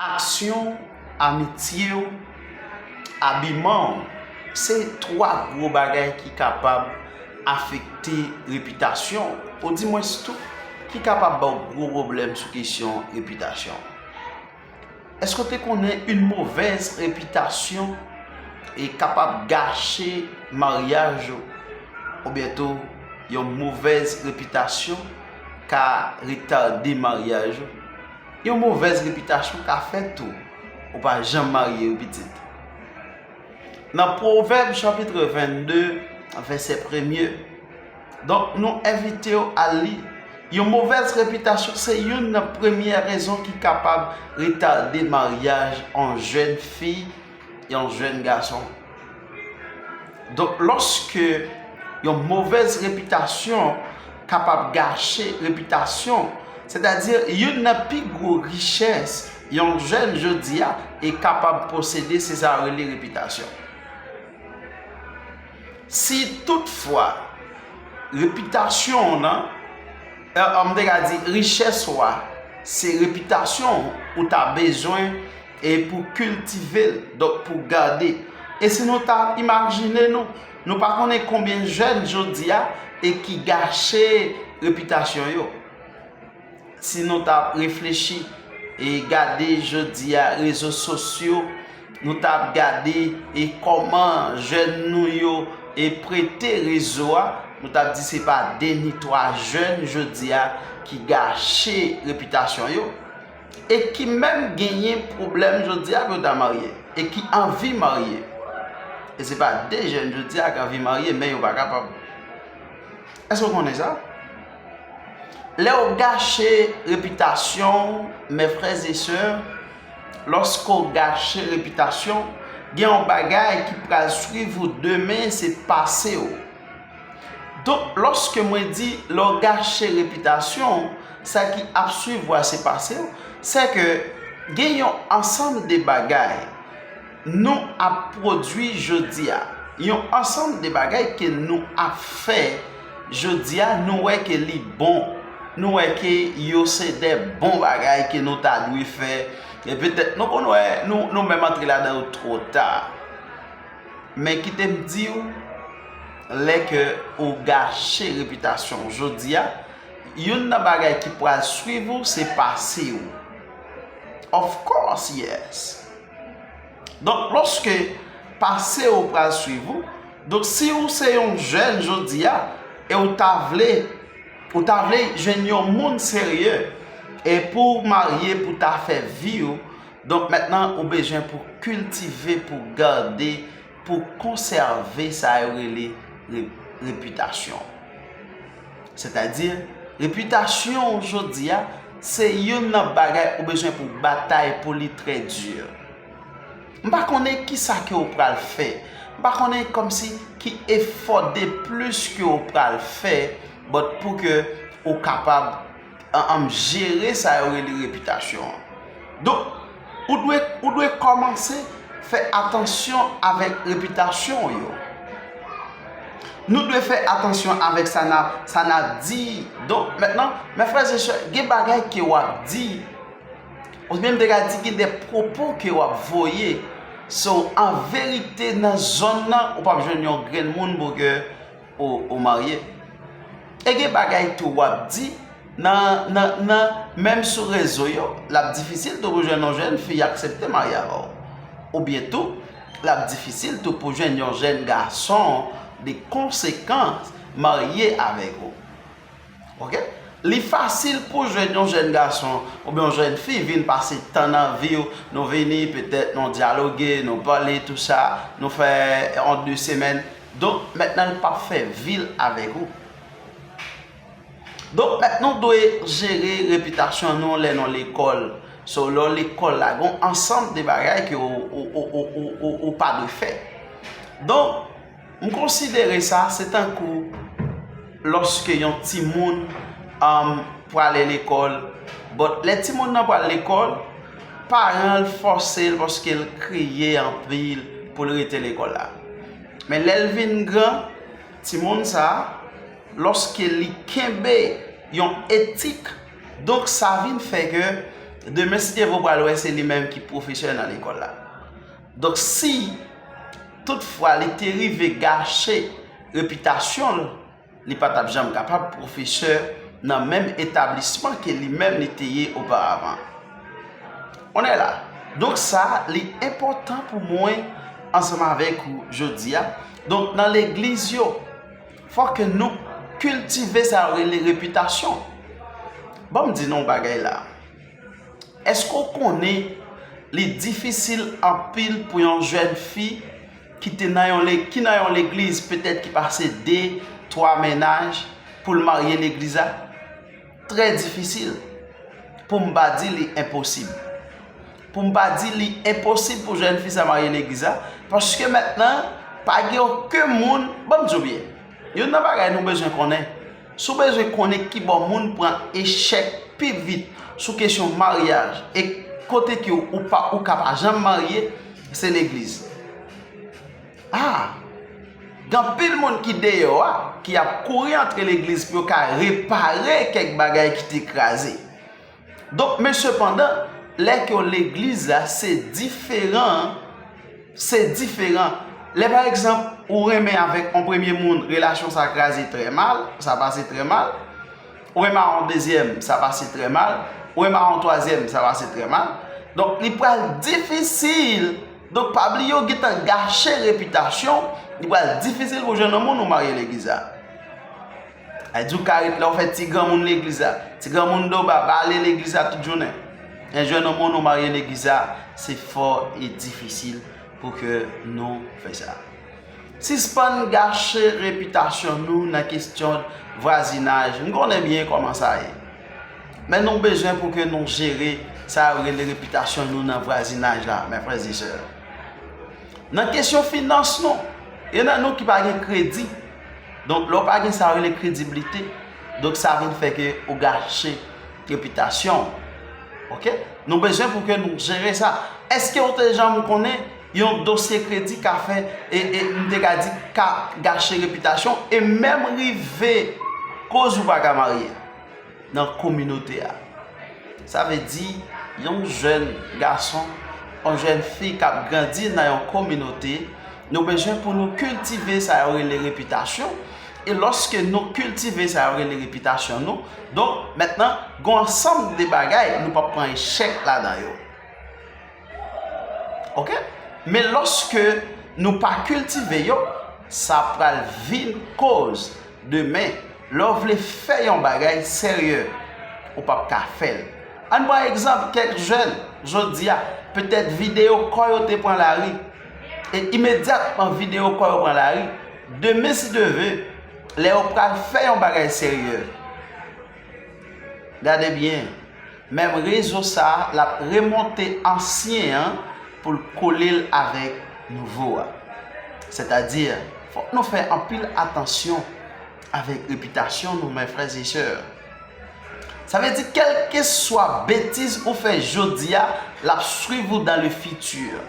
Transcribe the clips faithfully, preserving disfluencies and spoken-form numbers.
Aksyon, amitye w, abiman w, se twa gwo bagay ki kapab afekte repitasyon w, odimwens tou, ki kapab ba w gwo pwoblèm sou kesyon repitasyon w. Èske w te konnen yon movèz repitasyon e kapab gache maryaj ou, oubyen tou yon movèz repitasyon ka retade maryaj ou? Yon movèz repitasyon ka fè tou ou pa janm marye, wi pitit. Nan Pwovèb chapit vennde, vèsè premye, donk, nou envite w al li. Yon movèz repitasyon se youn nan premyè rezon ki kapab retade maryaj yon jèn fi, yon jèn gason. Donk, lòske yon movèz repitasyon kapab gache repitasyon, sètadi youn nan pi gwo richès yon jèn jodi a e kapab posede, se sa yo rele repitasyon. Si toutfwa repitasyon w nan, eh, m te ka di richès ou a, se repitasyon ou ta bezwen e pou kiltive l, donk pou gade. E si nou ta imajine nou, nou pa konnen konbyen jèn jodi a e ki gache repitasyon yo. Si nou ta reflechi e gade jodi a rezo sosyo, nou ta gade e kòman jèn nou yo e prete rezo a, nou ta di se pa de ni twa jèn jodi a ki gache repitasyon yo e ki menm genyen pwoblèm jodi a pou yo ta marye e ki anvi marye. E se pa de jèn jodi a ki anvi marye, men yo pa kapab. Èske w konnen sa? Lè w gache repitasyon w, mes frères et sœurs, lòske w gache repitasyon w, gen yon bagay ki pral swiv ou demen, se pase w. Donk, lòske mwen di lè w gache repitasyon w, sa ki ap swiv ou a se pase w, se ke gen yon ansanm de bagay nou ap pwodui jodi a, yon ansanm de bagay ke nou ap fè jodi a, nou wè ke li bon, nou wè ke yo se de bon bagay ke nou ta dwe fè, e petèt nou konn wè nou, nou menm antre ladan yo twò ta. Men kite m di w, lè ke ou gache repitasyon w jodi a, youn nan bagay ki pral swiv ou se pase w. Of course, yes. Donk, lòske pase w pral swiv ou, donk, si w se yon jèn jodi a, e w ta vle, ou ta vle jwenn yon moun serye, e pou w marye, pou w ta fè vi w, donk, mentnan, ou bezwen pou kiltive, pou gade, pou konsève sa yo rele re-, repitasyon. Sètadi, repitasyon w jodi a, se youn nan bagay ou bezwen pou batay pou li trè di. M pa konnen kisa ke w pral fè. M pa konnen kòmsi ki efò de plis ke w pral fè, but pou ke ou kapab, an, an, jere sa yo rele repitasyon an. Donk, ou dwe, ou dwe kòmanse fè atansyon avèk repitasyon w yo. Nou dwe fè atansyon avèk sa n ap, sa n ap di. Donk, mentnan, mes frères et sœurs, gen bagay ke w ap di, oubyen m te ka di gen de pwopo ke w ap voye. So, an verite, nan zòn nan, ou p ap jwenn yon grenn moun pou ke ou, ou marye. E gen bagay tou w ap di nan, nan, nan, menm sou rezo yo, l ap difisil tou pou jwenn yon jèn fi aksepte marye avè w. Oubyen tou, l ap difisil tou pou jwenn yon jèn gason de konsekans marye avèk ou. Oke? Li fasil pou jwenn yon jèn gason oubyen yon jèn fi vin pase tan nan vi w, nou vini, petèt nou dyaloge, nou pale, tou sa, nou fè yon de semèn. Donk, mentnan, l p ap fè vi l avèk ou. Donk, mentnan, nou dwe jere repitasyon nou lè nou lekòl. So, lè w lekòl la, gen yon ansanm de bagay ke w, w, w pa dwe fè. Donk, m konsidere sa, se tankou lòske yon timoun, um, prale lekòl. But, lè timoun nan pral lekòl, paran l fòse l paske l kriye anpil pou l rete lekòl la. Men lè l vin gran, timoun sa a, lòske li kenbe yon etik, donk sa vin fè ke Demen, si Dye vle, w pral wè se li menm ki pwofesè nan lekòl la. Donk, si toutfwa li te rive gache repitasyon l, li pa t ap janm kapab pwofesè nan menm etablisman ke li menm li te ye oparavan. On est là. Donk, sa, li enpòtan pou mwen ansanm avèk ou jodi a. Donk, nan legliz yo, fò ke nou kiltive sa yo rele repitasyon. Ban m di nou yon bagay la. Èske w konnen li difisil anpil pou yon jèn fi ki te nan yon le-, ki nan yon legliz, petèt ki pase de, twa mennaj, pou l marye legliz la? Trè difisil. Pou m pa di li enposib. Pou m pa di li enposib pou jèn fi sa marye legliz la, paske mentnan, pa gen okenn moun, ban m di w byen, youn nan bagay nou bezwen konnen, si w bezwen konnen kibò moun pran echèk pi vit sou kesyon maryaj e kote ke ou pa, ou ka pa janm marye, se legliz. Ah, gen anpil moun ki deyò a, ki ap kouri antre legliz pou yo ka repare kèk bagay ki te kraze. Donk, men sepandan, lè ke w legliz la, se diferan, se diferan. Lè, pa egzanp, ou renmen avèk yon premye moun, relasyon sa kraze trè mal, sa pase trè mal. Ou renmen a yon dezyèm, sa pase trè mal. Ou renmen a yon twazyèm, sa pase trè mal. Donk, li pral difisil. Donk, pa bliye w gentan gache repitasyon, li pral difisil pou jwenn yon moun ou marye legliz la. Ay di w ka ret la, w fè ti granmoun legliz la. Ti granmoun do ba, ba ale legliz la tout jounen. Men jwenn yon moun ou marye legliz la, se fò e difisil pou ke nou fè sa. Sispann gache repitasyon nou nan kesyon vwazinaj. M konnen byen kòman sa ye. Men nou bezwen pou ke nou jere sa yo rele repitasyon nou nan vwazinaj la, mes frères et sœurs. Nan kesyon finans nou, gen nan nou ki pa gen kredi. Donk, lè w pa gen sa yo rele krediblite, donk sa vin fè ke ou gache repitasyon w. Oke? Nou bezwen pou ke nou jere sa. Èske w te janm konnen yon dosye kredi ka fè, e, e, m te ka di, ka gache repitasyon, e menm rive koz ou pa ka marye nan kominote a? Sa vle di, yon jèn gason, yon jèn fi k ap grandi nan yon kominote, nou bezwen pou nou kiltive sa yo rele repitasyon. E lòske nou kiltive sa yo rele repitasyon nou, donk, mentnan, gen yon ansanm de bagay nou p ap pran echèk ladan yo. Oke? Men lòske nou pa kiltive yo, sa pral vin koz demen, lè w vle fè yon bagay serye, ou p ap ka fè l. Ann pran egzanp kèk jèn, jodi a, petèt videyo kò yo te pran lari. E imedyatman videyo kò yo pran lari, demen si Dye vle, lè yo pral fè yon bagay serye, gade byen, menm rezo sa a, l ap remonte ansyen an pou l kole l avèk nouvo a. Sètadi, fòk nou fè anpil atansyon avèk repitasyon nou, mes frères et sœurs. Sa vle di, kèlkeswa betiz ou fè jodi a, l ap swiv ou dans le futur.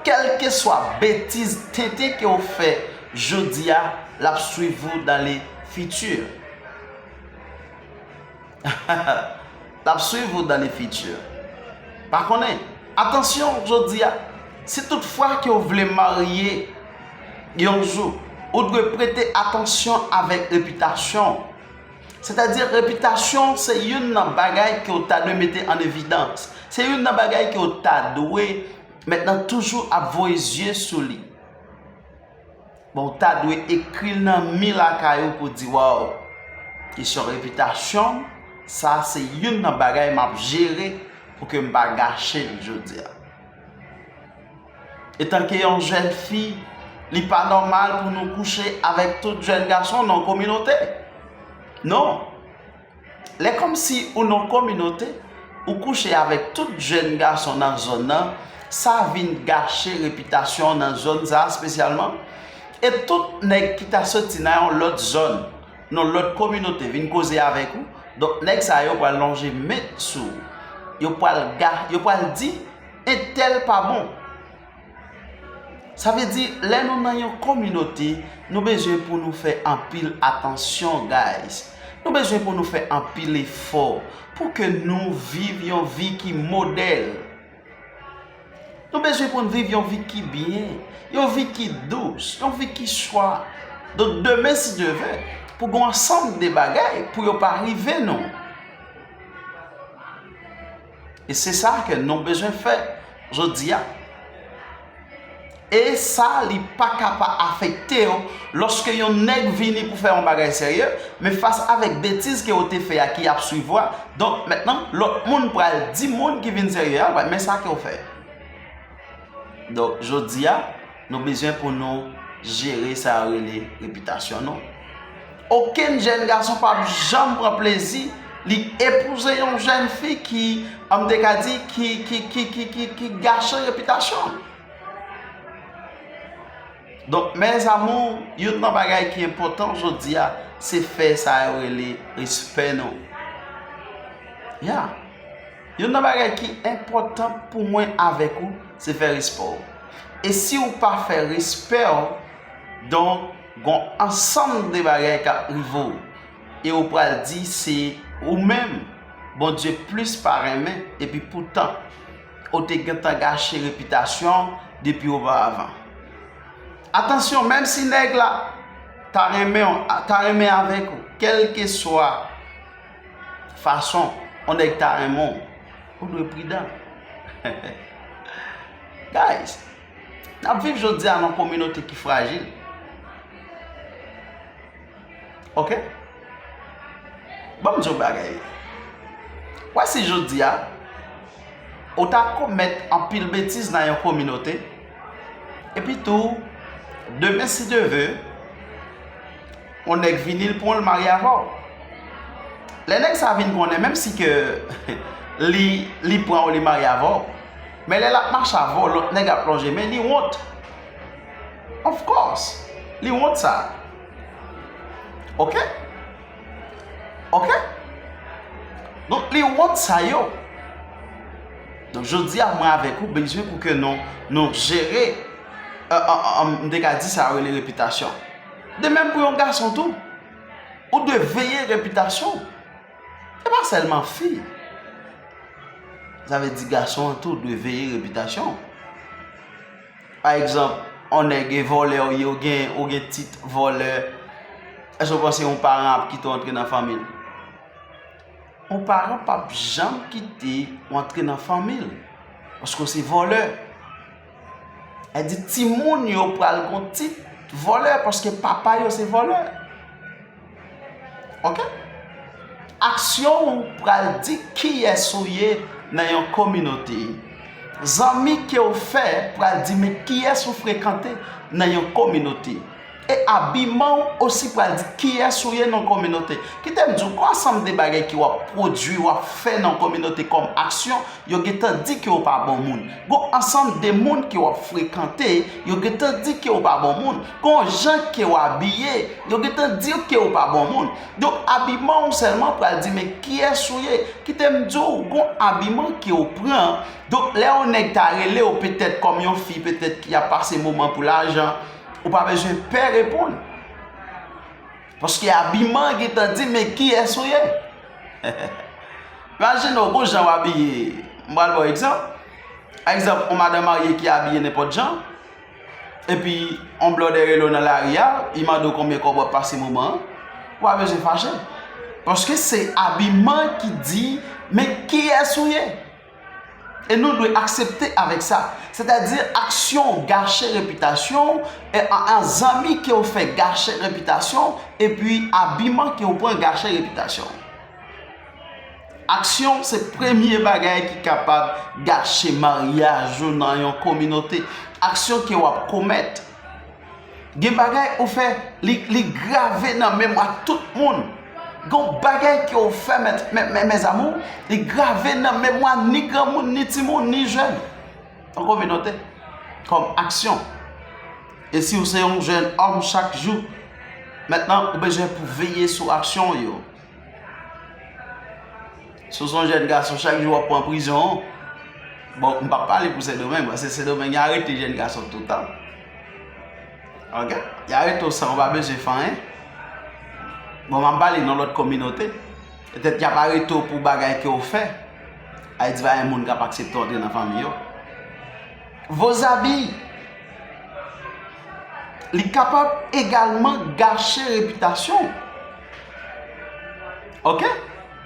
Kèlkeswa betiz tenten ke w fè jodi a, l ap swiv ou dans le futur. L ap swiv ou dans le futur. Pa konnen. Atansyon, jodi a, si toutfwa ke w vle marye yon jou, ou dwe prete atansyon avèk repitasyon w. Sètadi, repitasyon w se youn nan bagay ke w ta dwe mete an evidans. Se youn nan bagay ke w ta dwe, mentnan, toujou ap voye zye sou li. Bon, w ta dwe ekri l nan mi lakay ou pou di, waw, kesyon repitasyon m, sa se youn nan bagay m ap jere pou ke m pa gache l jodi a. Etanke yon jèn fi, li pa nòmal pou nou kouche avèk tout jèn gason nan yon kominote. Non. Lè kòmsi ou nan yon kominote, ou kouche avèk tout jèn gason nan zòn nan, sa vin gache repitasyon w nan zòn sa a espesyalman. E tout nèg ki ta soti nan yon lòt zòn, nan lòt kominote vin koze avèk ou, donk nèg sa yo pral lonje men sou ou. Yo pral ga-, yo pral di, entèl pa bon. Sa vle di, lè nou nan yon kominote, nou bezwen pou nou fè anpil atansyon, guys. Nou bezwen pou nou fè anpil efò pou ke nou viv yon vi ki modèl. Nou bezwen pou n viv yon vi ki byen, yon vi ki dous, yon vi ki swa. Donk, demen, si Dye vle, pou gen yon ansanm de bagay pou yo pa rive nou. E se sa ke nou bezwen fè jodi a. E sa, li pa ka pa afekte w lòske yon nèg vini pou fè yon bagay serye, men fas avèk betiz ke w te fè a ki ap swiv ou a, donk, mentnan, lòt moun pral di moun ki vin serye a, men sa ke w fè. Donk, jodi a, nou bezwen pou nou jere sa yo rele repitasyon nou. Okenn jèn gason p ap janm pran plezi li epouze yon jèn fi ki, an, m te ka di, ki, ki, ki, ki, ki, ki gache repitasyon l. Donk, mes amours, youn nan bagay ki enpòtan jodi a, se fè sa yo rele respè nou. Ya. Youn nan bagay ki enpòtan pou mwen avèk ou, se fè respè w. E si w pa fè respè w, donk, gon ansanm de bagay k ap rive w. E ou pral di se ou menm Bondye plis pa renmen, epi poutan, ou te gentan gache repitasyon w depi oparavan. Atansyon, menm si nèg la ta renmen w, ta renmen avèk ou, kèlkeswa fason yon nèg ta renmen w, ou dwe pridan. Guys, n ap viv jodi a nan yon kominote ki frajil. Ok? Ban m di w bagay. Wè si jodi a, ou ta komèt anpil betiz nan yon kominote, epi tou, demen, si Dye vle, yon nèg vini, l pran w, l marye avè w. Lè nèg sa vin konnen, menm si ke li, li pran w, li marye avè w, men lè l ap mache avè w, lòt nèg ap lonje men, li wont. Of course, li wont sa. Ok? Ok? Donk, li wont sa yo. Donk, jodi a, mwen avèk ou, bezwen pou ke nou, nou jere, euh, euh, euh, m te ka di sa, rele repitasyon. De menm pou yon gason tou, ou dwe veye repitasyon w. E pa sèlman fi. Sa vle di gason an tou dwe veye repitasyon w. Pa egzanp, yon nèg e vòlè ou ye, ou gen, ou gen tit vòlè. Èske w panse yon paran ap kite w antre nan fanmi l? Yon paran p ap janm kite w antre nan fanmi l, paske w se vòlè. Sa di timoun yo pral gon tit vòlè, paske papa yo se vòlè. Ok? Aksyon ou pral di kiyès ou ye nan yon kominote. Zanmi ke w fè pral di men kiyès ou frekante nan yon kominote. E abiman ou osi pral di kiyès ou ye nan yon kominote. Kite m di w, gon ansanm de bagay ke w ap pwodui, w ap fè nan yon kominote kòm aksyon, yo gentan di ke w pa bon moun. Gon ansanm de moun ke w ap frekante, yo gentan di ke w pa bon moun. Gon jan ke w abiye, yo gentan di ke w pa bon moun. Donk, abiman w sèlman pral di men kiyès ou ye. Kite m di w, gon abiman ke w pran. Donk, lè yon nèg ta rele w petèt kòm yon fi petèt ki ap pase moman pou lajan, ou pa bezwen pè reponn. Paske abiman an gentan di men kiyès ou ye. Imajine w gon jan w abiye. M pral ba w egzanp. Egzanp, yon madanm marye ki abiye nenpòt jan, epi yon blòdè rele w nan lari a, li mande w konbyen kòb w ap pase moman an, ou pa bezwen fache. Paske se abiman ki di men kiyès ou ye. E nou dwe aksepte avèk sa. Sètadi, aksyon w gache repitasyon w, e an, an zanmi ke w fè gache repitasyon w, epi abiman ke w pran gache repitasyon w. Aksyon w se premye bagay ki kapab gache maryaj ou nan yon kominote. Aksyon ke w ap komèt. Gen bagay ou fè, li, li grave nan memwa tout moun. Gen bagay ke w fè, mes, mes, mes, mes amours, li grave nan memwa ni granmoun, ni timoun, ni jèn. Nan kominote. Kòm aksyon. E si w se yon jèn òm chak jou, mentnan ou bezwen pou veye sou aksyon w yo. Si w se yon jèn gason, chak jou w ap pran prizon, bon, m p ap pale pou Sendomeng, paske Sendomeng, y arete jèn gason toutan. Ok? Y arete w san w pa bezwen fè anyen. Bon, m ap pale nan lòt kominote. Petèt y ap arete w pou bagay ke w fè. Ayiti pa gen moun k ap aksepte w antre nan fanmi yo. Vos habits. Li kapab egalman gache repitasyon w. Ok?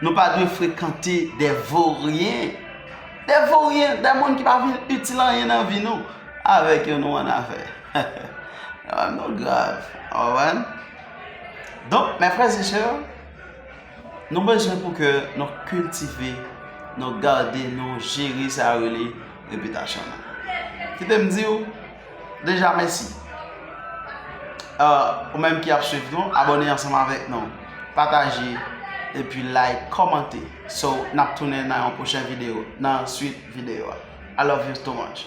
Nou pa dwe frekante de voryen. De voryen, de moun ki pa vin itil anyen nan vi nou. Avèk yo nou annafè. Nou grav. Ou konprann? Donk, mes frères et sœurs, nou bezwen pou ke nou kiltive, nou gade, nou jere sa yo rele repitasyon nou. Kite m di w, deja mèsi. Ah, ou menm ki ap swiv nou, abòne ansanm avèk nou. Pataje, epi like, kòmante. So, n ap tounen nan yon pwochen videyo, nan swit videyo a. I love you too much.